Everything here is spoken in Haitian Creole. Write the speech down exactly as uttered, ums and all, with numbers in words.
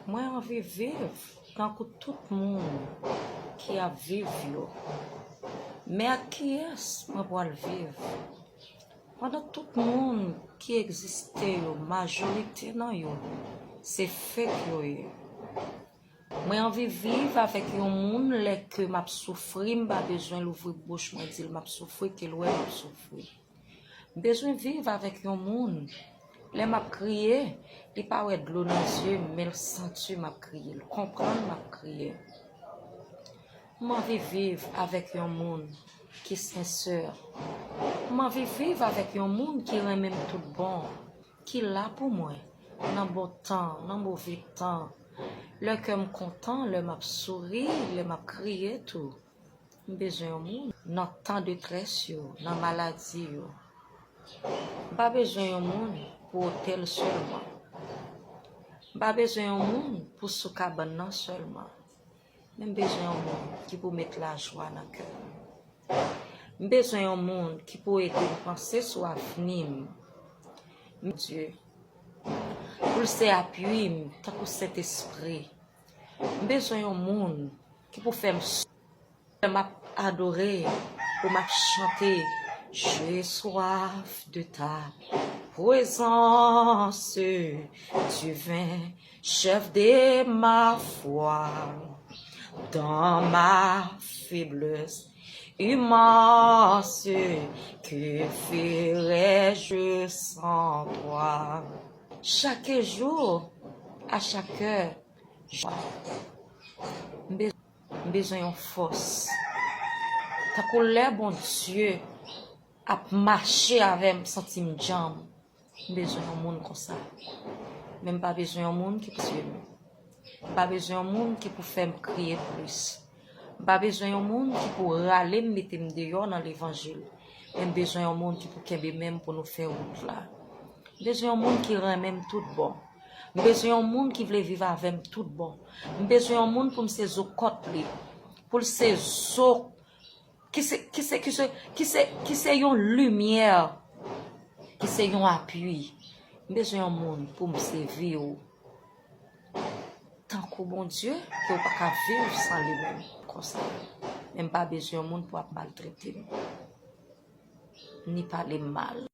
Mwen anvi viv tankou tout moun ki ap viv yo. Men ak kiyès mwen pral viv? Pandan tout moun ki egziste yo, majorite nan yo, se fake yo ye. Mwen anvi viv avèk yon moun lè ke m ap soufri, m pa bezwen louvri bouch mwen di l m ap soufri, ke l wè m ap soufri. M bezwen viv avèk yon moun. Lè m ap kriye, li pa wè dlo nan zye m, men l santi m ap kriye, l konprann m ap kriye. M anvi viv avèk yon moun ki sensè. M anvi viv avèk yon moun ki renmen m tout bon, ki la pou mwen, nan bon tan, nan move tan. Lè kè m kontan, lè m ap souri, lè m ap kriye tou. M bezwen yon moun nan tan detrès yo, nan maladi yo. M pa bezwen yon moun pou otèl sèlman. M pa bezwen yon moun pou sou kabann nan sèlman. Men m bezwen yon moun ki pou met lajwa nan kè m. M bezwen yon moun ki pou ede m panse sou avni m. Bondye, pou l se apui m tankou Sentespri. M bezwen yon moun ki pou fè m lè m ap adore, pou m ap chante. J'ai soif de ta présence, divin chef de ma foi. Dans ma faiblesse immense, que ferais-je sans toi? Chak jou, a chak è, m bezwen yon fòs. Tankou lè Bondye ap mache avè m, santi m djanm. M bezwen yon moun konsa. Men m pa bezwen yon moun ki pou swiv m. M pa bezwen yon moun ki pou fè m kriye plis. M pa bezwen yon moun ki pou rale m, mete m deyò nan levanjil. Men m bezwen yon moun ki pou kenbe men m pou nou fè wout la. M bezwen yon moun ki renmen m tout bon. M bezwen yon moun ki vle viv avè m tout bon. M bezwen yon moun pou m se zo kòt li. Pou l se zo ki se, ki se, ki se, ki se, ki se yon limyè, ki se yon apui. M bezwen yon moun pou m sèvi w tankou Bondye, ke w pa ka viv san li menm konsa. Men m pa bezwen yon moun pou ap maltrete m, ni pale m mal.